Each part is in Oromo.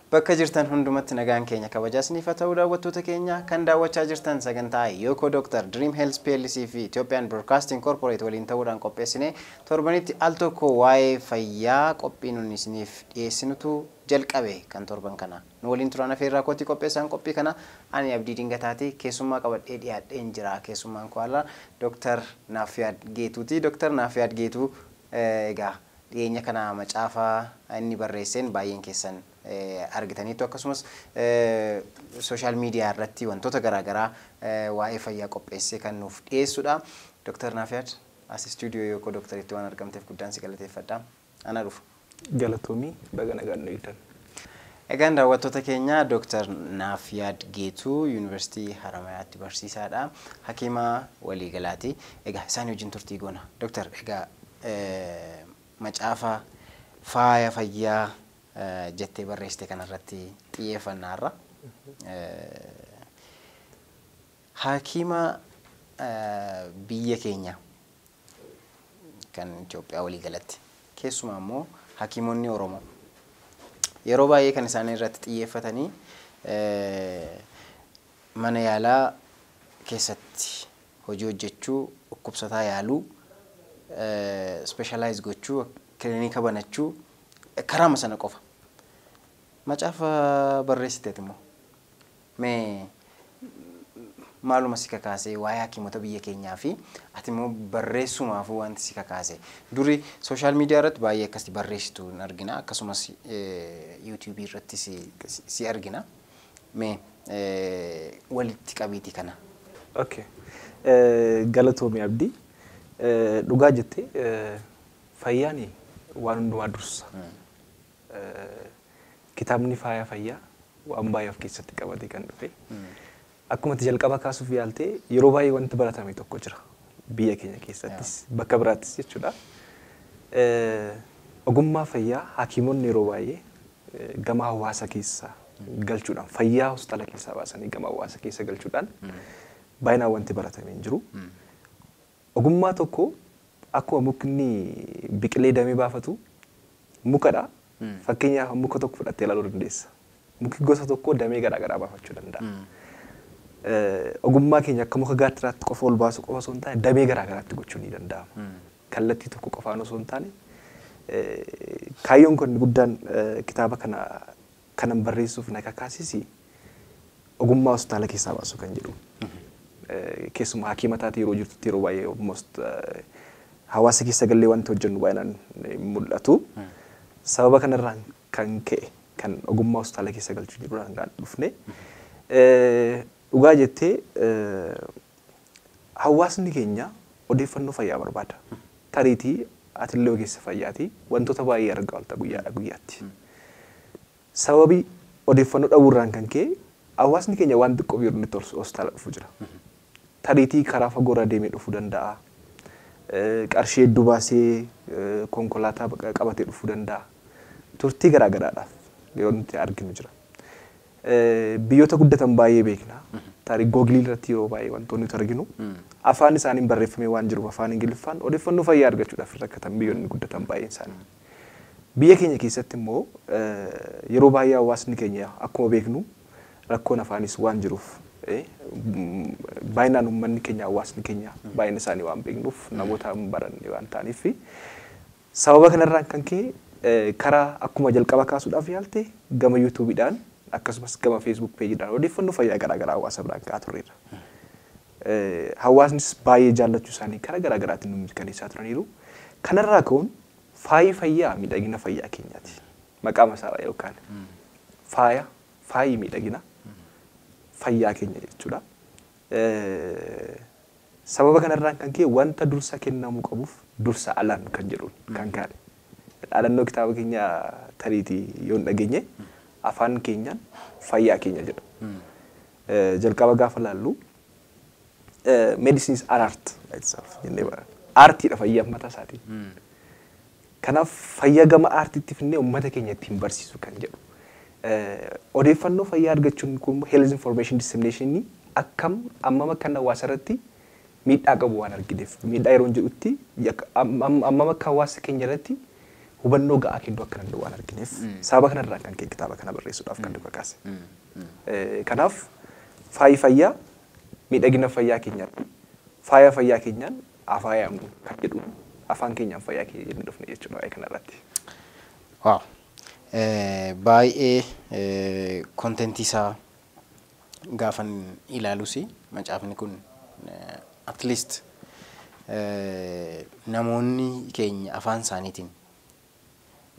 Bakka jirtan hundumatti nagaan keenya kabajaa isiniif haa ta'u. Daawwattoota keenya kan daawwachaa jirtan sagantaa Yookoo Doctor Dream Health PLC fi Ethiopian Broadcasting Corporate waliin ta'uudhaan qopheessine, torbanitti al tokko waa'ee fayyaa qophii nuti isiniif dhiyeessinutu jalqabe. Kan torban kana nu waliin turan afeerraa kootii. Qopheessaan qophii kana ani Abdii Dingataati. Keessummaa qabadhee dhiyaadheen jira. Keessummaan koo ala Dooktar Naafyaad Geetuuti. Dooktar Naafyaad Geetuu egaa dhiyeenya kana macaafa inni barreesseen baay'een keessan argitaniitu, akkasumas social media irratti wantoota garaagaraa waa'ee fayyaa qopheessee kan nuuf dhiyeessudha. Dooktar Naafiyaad, as istuudiyoo Yookoo Dooktoritti waan argamteef guddaan si galateeffadha. Ana dhufu. Galatoomii, baga nagaan nu eegdan. Egaan daawwattoota keenya, Dooktar Naafiyaad Geetuu Yuunivarsiitii Haramayaatti barsiisaadha. Hakiima waliigalaati. Egaa isaan wajjin turtii goona. Dooktar, egaa macaafa faaya fayyaa jettee barreessite kanarratti xiyyeeffannaarra. Hakiima biyya keenya kan Itoophiyaa waliigalatti, keessumaa immoo hakiimonni Oromoo yeroo baay'ee kan isaan irratti xiyyeeffatanii mana yaalaa keessatti hojii hojjechuu, dhukkubsataa yaaluu, specialize gochuu, kilinika banachuu, karaama sana qofa. Macaafa barreessiteet immoo mee maaluma si kakaase waa'ee hakiimota biyya keenyaa fi ati immoo barreessumaafuu wanti si kakaase? Duri social media irratti baay'ee akkasitti barreessitu hin argina, akkasumas yuutuubii irratti si argina. Mee walitti qabiitii kana. Okay. Galatoomii Abdii. Dhugaa jettee, fayyaan waan hundumaa dursa. Kitaabni faaya fayyaa waan baay'ee of keessatti qabatee kan dhufe. Akkuma ati jalqaba kaasuuf yaaltee, yeroo baay'ee wanti baratame tokko jira. Biyya keenya keessattis bakka biraattis jechuudha. Ogummaa fayyaa hakiimonni yeroo baay'ee gama hawaasa keessa galchuudhaan, fayyaa hospitaala keessaa baasanii gama hawaasa keessa galchuudhaan baay'inaan wanti baratame hin jiru. Ogummaa tokko akkuma mukni biqilee damee baafatu mukadha. Fakkeenyaaf, muka tokko fudhattee ilaaluu dandeessa. Muki gosa tokko damee garaa garaa baafachuu danda'a. Ogummaa keenya akka muka gaattiraatti qofa ol baasuu qofa osoo hin taane, damee garaa garaatti gochuun ni danda'ama. Kallattii tokko qofaan osoo hin taane, kaayyoon kun guddaan kitaaba kana kanan barreessuuf na kakaasisi ogummaa hospitaala keessaa baasuu kan jedhu. Keessumaa hakiima taate yeroo jirtutti yeroo baay'ee almost hawaasa keessa gallee wanti hojjennu baay'inaan hin mul'atu. Sababa kanarraan kan ka'e kan ogummaa hospitaala keessa galchuu jedhurraan kan dhufne. Dhugaa jettee, hawaasni keenya odeeffannoo fayyaa barbaada. Tariitii atillee ogeessa fayyaati, wantoota baay'ee argaa oolta guyyaadha guyyaatti. Sababii odeeffannoo dhabuurraan kan ka'e hawaasni keenya waan xiqqoof yeroo inni hospitaala dhufu jira. Tariitii karaa fagoorra deemee dhufuu danda'a. Qarshii hedduu baasee konkolaataa qabatee dhufuu danda'a. Turtii garaa garaadhaaf yeroo nuti arginu jira. Biyyoota guddatan baay'ee beekna. Tarii Google irratti yeroo baay'ee wantoonni nuti arginu afaan isaaniin barreeffamee waan jiruuf, afaan Ingiliffaan odeeffannoo fayyaa argachuudhaaf rakkatan biyyoonni guddatan baay'een isaanii. Biyya keenya keessatti immoo yeroo baay'ee hawaasni keenya akkuma beeknu rakkoon afaanis waan jiruuf, baay'inaan uummanni keenya, hawaasni keenya baay'ina isaanii waan beeknuuf, namoota hin baranne waan ta'aniif, sababa kanarraan kan ka'e karaa akkuma jalqaba kaasuudhaaf yaalte gama yuutuubiidhaan akkasumas gama Facebook pageiidhaan odeeffannoo fayyaa garaa garaa hawaasa biraan ga'aa turreerra. Hawaasnis baay'ee jaallachuu isaanii karaa garaa garaatiin nu mirkaneessaa turaniiru. Kanarraa ka'uun faayi fayyaa miidhagina fayyaa keenyaati. Maqaa masaraa yookaan faaya, faayi miidhagina fayyaa keenya jechuudha. Sababa kanarraan kan ka'e wanta dursa kennamuu qabuuf dursa alaan kan jedhuun kan kaa'e. Dhaadannoo kitaaba keenya tariitii yoo hin dhageenye, afaan keenyaan fayyaa keenya jedha. Jalqaba gaafa laallu medicine is an art by itself jennee baranna. Aartiidha fayyaan mataa isaatiin. Kanaaf fayyaa gama aartiitti finnee uummata keenya ittiin barsiisu kan jedhu. Odeeffannoo fayyaa argachuun kun health information dissemination akkam ammam akka hawaasa irratti miidhaa qabu waan argineef, miidhaa yeroo jedhutti ammam akka hawaasa keenya irratti Hubannoo ga'aa kennuu akka danda'u waan argineef sababa kanarraan kan ka'e kitaaba kana barreessuudhaaf kan nu kakaase. Kanaaf faayi fayyaa miidhagina fayyaa keenyaan faaya fayyaa keenyaan afaayamnu kan jedhu afaan keenyaan fayyaa keenya jennee dhufne jechuudha waa'ee kanarratti. Wow. Baay'ee contentii isaa gaafan ilaalus macaafni kun at least namoonni keenya afaan isaaniitiin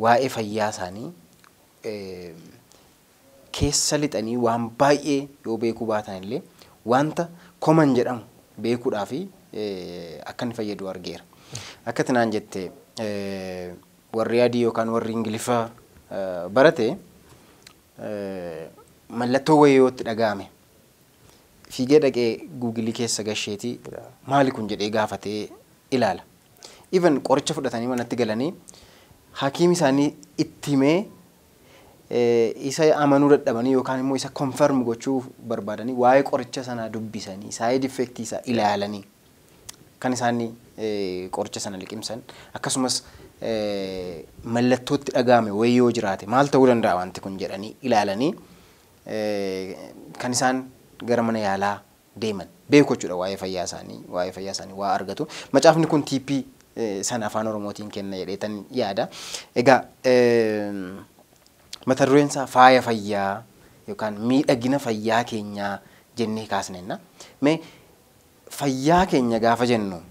waa'ee fayyaa isaanii keessa lixanii waan baay'ee yoo beekuu baatan illee wanta common jedhamu beekuudhaa fi akka inni fayyadu argeera. Akka tinaan jette, warri adii yookaan warri Ingiliffa barate mallattoo wayii yoo itti dhaga'ame fiigee dhaqee Googleii keessa gasheetii maali kun jedhee gaafatee ilaala. Even qoricha fudhatanii manatti galanii hakiim isaanii itti himee isa amanuu dadhabanii yookaan immoo isa confirm gochuu barbaadanii waa'ee qoricha sanaa dubbisanii side effectii isaa ilaalanii kan isaan qoricha sana liqimsan, akkasumas mallattootti dhaga'ame wayii yoo jiraate maal ta'uu danda'a wanti kun jedhanii ilaalanii kan isaan gara mana yaalaa deeman beeku jechuudha. Waa'ee fayyaa isaanii waa argatu. Macaafni kun tipii sana afaan Oromootiin kenna jedheetan yaada. Egaa mata dureen isaa faaya fayyaa yookaan miidhagina fayyaa keenyaa jennee kaasnenna. Mee fayyaa keenya gaafa jennu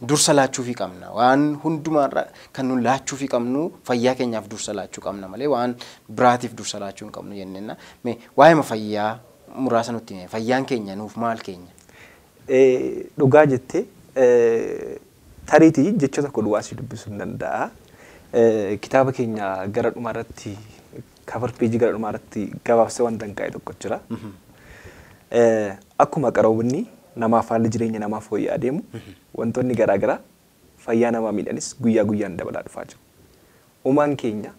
dursa laachuufii qabna. Waan hundumaarra kan nun laachuufii qabnu fayyaa keenyaaf dursa laachuu qabna malee waan biraatiif dursa laachuu hin qabnu jennenna. Mee waa'ima fayyaa muraasa nutti hime, fayyaan keenya nuuf maal keenya? Dhugaa jettee, tariitii jecha tokko duwwaa si dubbisuu hin danda'a. Kitaaba keenya gara dhumaarratti, cover pageii gara dhumaarratti gabaabsee wanta hin kaa'e tokko jira. Akkuma qaroominni namaaf haalli jireenya namaaf fooyya'aa deemu, wantoonni garaa garaa fayyaa namaa miidhanis guyyaa guyyaan dabalaa dhufaa jiru. Uumaan keenya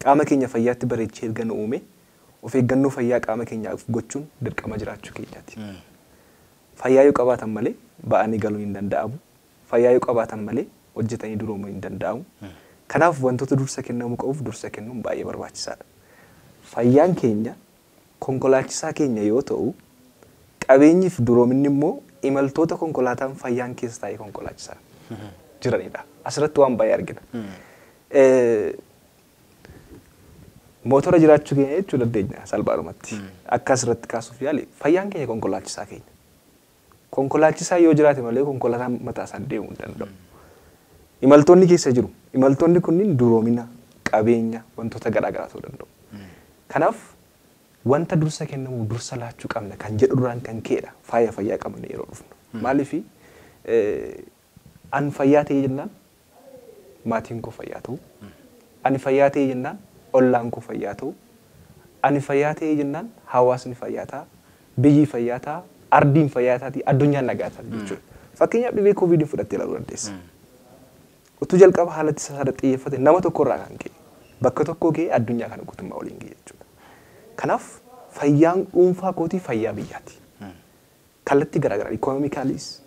qaama keenya fayyaatti bareechee erga nu uume, of eeggannoo fayyaa qaama keenyaaf gochuun dirqama jiraachuu keenyaati. Fayyaa yoo qabaatan malee ba'anii galuun hin danda'amu. Fayyaa yoo qabaatan malee hojjetanii duroomuu hin danda'amu. Kanaaf wantoota dursa kennamuu qabuuf dursa kennuun baay'ee barbaachisaadha. Fayyaan keenya konkolaachisaa keenya yoo ta'u, qabeenyi fi duroominni immoo imaltoota konkolaataan fayyaan keessa taa'ee konkolaachisaa jiranidha. Asirratti waan baay'ee argina. Mootora jiraachuu keenya jechuu dandeenya salphaadhumatti. Akka asirratti kaasuuf yaale, fayyaan keenya konkolaachisaa keenya. Konkolaachisaa yoo jiraate malee konkolaataan mataa isaan deemuu hin danda'u. Imaltoonni keessa jiru. Imaltoonni kunniin duroomina, qabeenya, wantoota garaa garaa ta'uu danda'u. Kanaaf wanta dursa kennamu dursa laachuu qabna kan jedhu duraan kan ka'edha faaya fayyaa qabna yeroo dhufnu. Maaliifi, an fayyaa ta'ee jennaan maatiin koo fayyaa ta'u. Ani fayyaa ta'ee jennaan ollaan koo fayyaa ta'u. Ani fayyaa ta'ee jennaan hawaasni fayyaa ta'a. Biyyi fayyaa ta'a. Ardiin fayyaa taati. Addunyaan nagaa taati jechuudha. Fakkeenyaaf dhibee Covidii fudhattee ilaaluu dandeessa. Utuu jalqaba haala ittisa isaa xiyyeeffate nama tokkorraa kan ka'e bakka tokko ga'e addunyaa kana guutummaa waliin ga'e jechuudha. Kanaaf fayyaan dhuunfaa kootii fayyaa biyyaati. Kallattii garaagaraa economicallyis,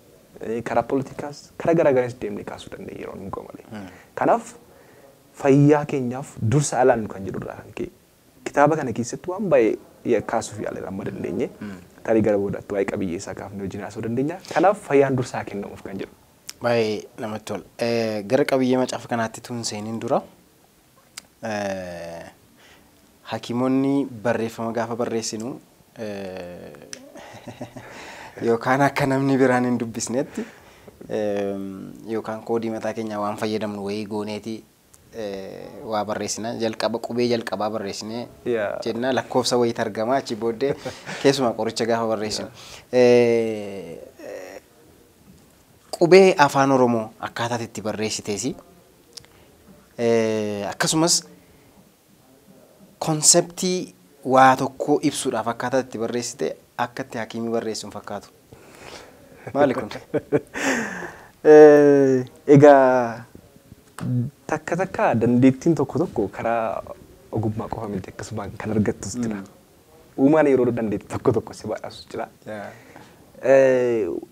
karaa poolitikaas, karaa garaagaraas deemnee kaasuu dandeenya yeroo nu malee. Kanaaf fayyaa keenyaaf dursa alaannu kan jedhurraa kan ka'e kitaaba kana keessatti waan baay'ee kaasuuf yaaleera amma dandeenye. Tarii gara boodaatti waa'ee qabiyyee isaa kaafnee wajjin haasa'uu dandeenya. Kanaaf fayyaan dursaa kennamuuf kan jedhu. Baay'ee namatti tola. Gara qabiyyee macaafa kanaatti tun seeniin dura, hakiimonni barreeffama gaafa barreessinu yookaan akka namni biraan hin dubbisnetti yookaan koodii mataa keenyaa waan fayyadamnu wayii gooneeti waa barreessina. Jalqaba qubee jalqabaa barreessinee jenna, lakkoofsa wayiitu argama achi booddee, keessumaa qoricha gaafa barreessinu. Qubee afaan Oromoo akkaataa itti barreessiteesi akkasumas conceptii waa tokkoo ibsuudhaaf akkaataa itti barreessite akka itti hakiimii barreessu hin fakkaatu. Maali kun? Egaa takka takka dandeettiin tokko tokko karaa ogummaa qofa miti, akkasumaan kan argattus jira. Uumaan yeroo dandeettii tokko tokko si badhaasus jira.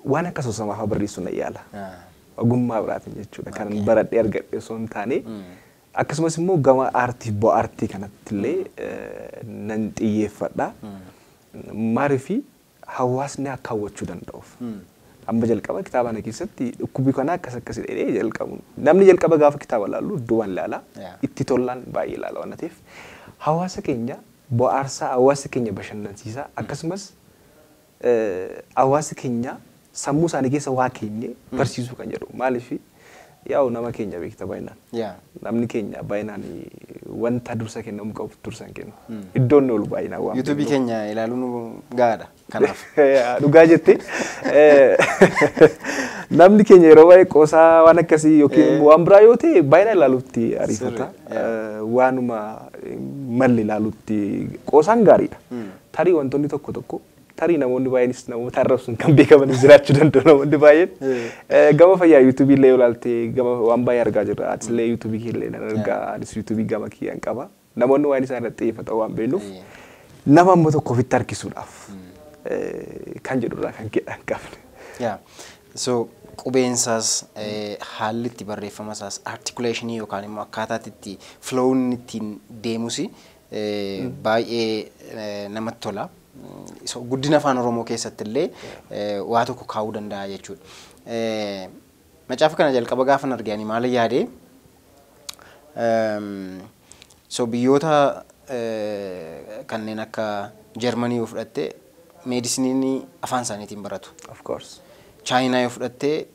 Waan akka asoosamaa fa'aa barreessuun na yaala. Ogummaa biraatiin jechuudha. Kan baradhee argadhe osoo hin taane, akkasumas immoo gama aartii bu'aa kanatti illee nan xiyyeeffadha. Maaliif hawaasni akka hawwachuu danda'uuf. Amma jalqaba kitaaba kana keessatti dhukkubii kana akkas akkas jedhee jalqabu. Namni jalqaba gaafa kitaaba ilaalu iddoowwan ilaala. Itti tollaan baay'ee ilaala waan ta'eef, hawaasa keenya bohaarsaa, hawaasa keenya bashannansiisaa, akkasumas hawaasa keenya sammuu isaanii keessa waa keenye barsiisuu kan jedhu. Maaliif, yaa'u, nama keenya beekta baay'inaan. Namni keenya baay'inaan wanta dursa kennamu qabu dursa hin kennu. Iddoon oolu baay'inaan waan YouTubeii keenya ilaaluun gahaadha kanaaf. Dhugaa jettee, namni keenya yeroo baay'ee qoosaa waan akkasii yookiin waan biraa yoo ta'e baay'inaan ilaaluutti ariifata. Waanuma malli ilaaluutti qoosaan gaariidha. Tarii wantoonni tokko tokko, tarii namoonni baay'eenis namoota arrabsuun kan beekamanis jiraachuu danda'u namoonni baay'een. Gama fayyaa YouTubeii illee yoo ilaalte, gama waan baay'ee argaa jirra. Atis illee YouTubeii kee illee nan argaa. Anis YouTubeii gama kiyyaan qaba. Namoonni waan isaan irratti xiyyeeffatan waan beeknuuf, nama amma tokko ofitti harkisuudhaaf kan jedhurraa kan ka'e hin qabne. Yaa. So qubeensaas, haalli itti barreeffama isaas, articulationii yookaan immoo akkaataa itti flow'n ittiin deemus baay'ee namatti tola. So guddina Afaan Oromoo keessatti illee waa tokko kaa'uu danda'a jechuudha. Macaafa kana jalqaba gaafan arge ani maal yaade? So biyyoota kanneen akka Jarmanii yoo fudhatte, meedisinii afaan isaaniitiin baratu. Of course. Chaayinaa yoo fudhatte,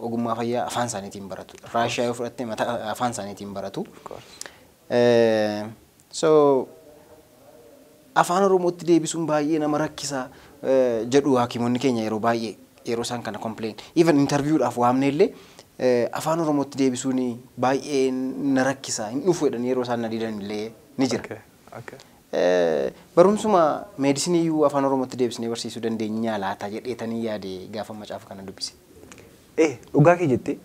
ogummaa fayyaa afaan isaaniitiin baratu. Raashiyaa yoo fudhatte, mataa afaan isaaniitiin baratu. Of course. So Afaan Oromootti deebisuun baay'ee nama rakkisa jedhu hakiimonni keenya yeroo baay'ee, yeroo isaan kana complain. Even interviewdhaaf waamne illee, Afaan Oromootti deebisuun baay'ee na rakkisa, hin dhufu jedhanii yeroo isaan na didan illee ni jira. Barumsuma meedisinii iyyuu Afaan Oromootti deebisnee barsiisuu dandeenya laata jedheetanii yaade gaafa macaafa kana dubbise. Dhugaa kee jettee,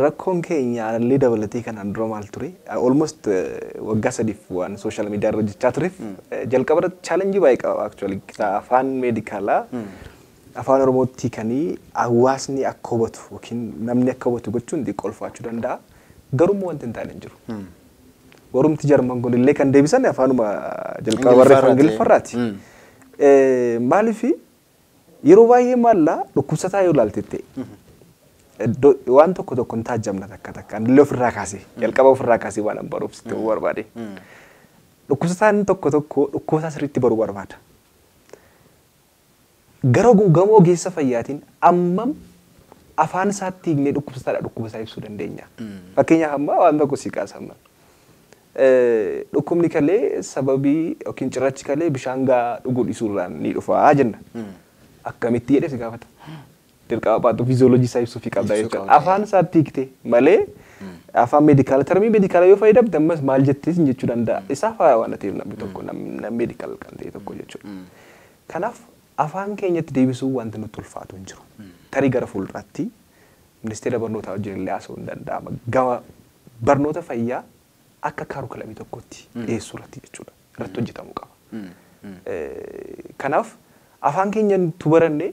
rakkoon keenya illee dabalatee kanaan dura maal ture? Almost waggaa 3f waan social media irra hojjechaa tureef, jalqaba irratti challengeii baay'ee qaba actually. Afaan medicalaa Afaan Oromootti kanii hawaasni akka hubatu yookiin namni akka hubatu gochuun xiqqoo ulfaachuu danda'a. Garuu wanti hin taane hin jiru. Warumti Jarman kun illee kan deebisan afaanuma jalqaba barreeffama Ingiliffaarraati. Maaliif, yeroo baay'ee maallaa dhukkubsataa yoo ilaalte ta'e, waan tokko tokko hin taajjabna, takka takka illee ofirraa kaasee, jalqaba ofirraa kaasee waan an baruuf sitti barbaade. Dhukkubsataan tokko tokko dhukkuba sirriitti baruu barbaada. Gara gama ogeessa fayyaatiin ammam afaan isaatti hiiknee dhukkubsataadha dhukkuba isaa ibsuu dandeenya? Fakkeenyaaf, amma waan tokko si kaasa amma. Dhukkubni kalee sababii yookiin cirrachi kalee bishaan gahaa dhuguu dhiisuurraan ni dhufaa jenna. Akkamitti jedhee si gaafata. Dirqama pathophysiology isaa ibsuufii qabda jechuudha. Afaan isaatti hiikte malee, afaan medical termii medicala yoo fayyadamte, ammas maal jettees jechuu danda'a. Isaaf waan ta'eef namni tokko namni medical kan ta'e tokko jechuudha. Kanaaf afaan keenyatti deebisuu wanti nutti ulfaatu hin jiru. Tarii gara fuulduraatti ministeera barnootaa wajjin illee haasa'uu hin danda'ama. Gama barnoota fayyaa akka curriculumii tokkotti dhiyeessuu irratti jechuudha. Irratti hojjetamuu qaba. Kanaaf afaan keenya tu baranne,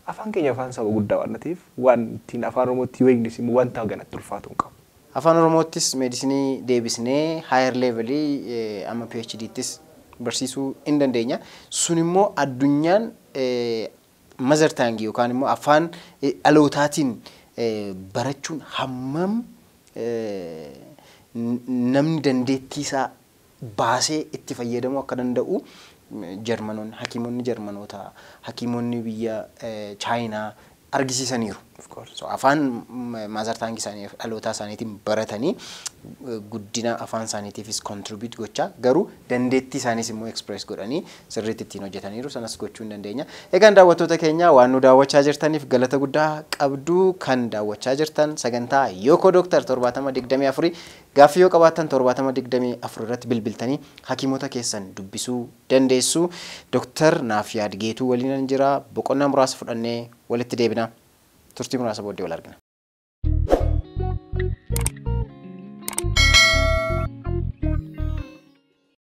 afaan keenya afaan saba guddaa waan ta'eef, waan ittiin Afaan Oromootti yoo hiiknes immoo wanta ganatti ulfaatu hin qabu. Afaan Oromoottis meedisinii deebisnee higher levelii amma PhDttis barsiisuu hin dandeenya. Sun immoo addunyaan mother tongue yookaan immoo afaan dhalootaatiin barachuun hammam namni dandeettii isaa baasee itti fayyadamuu akka danda'u, Jarmanoonni, hakiimonni Jarmanoota, hakiimonni biyya Chaayinaa argisiisaniiru. So afaan mother tongue isaanii dhalootaa isaaniitiin baratanii guddina afaan isaaniitiifis contribute gochaa, garuu dandeettii isaaniis immoo express godhanii sirriitti ittiin hojjetaniiru. Sanas gochuu hin dandeenya. Egaan daawwattoota keenya, waan nu daawwachaa jirtaniif galata guddaa qabdu. Kan daawwachaa jirtan sagantaa Yookoo Dooktar 7024. Gaaffii yoo qabaattan 7024 irratti bilbiltanii hakiimota keessan dubbisuu dandeessu. Dooktar Naafyaad Geetuu waliinan jira. Boqonnaa muraasa fudhannee walitti deebina. Turtii muraasa booddee wal argina.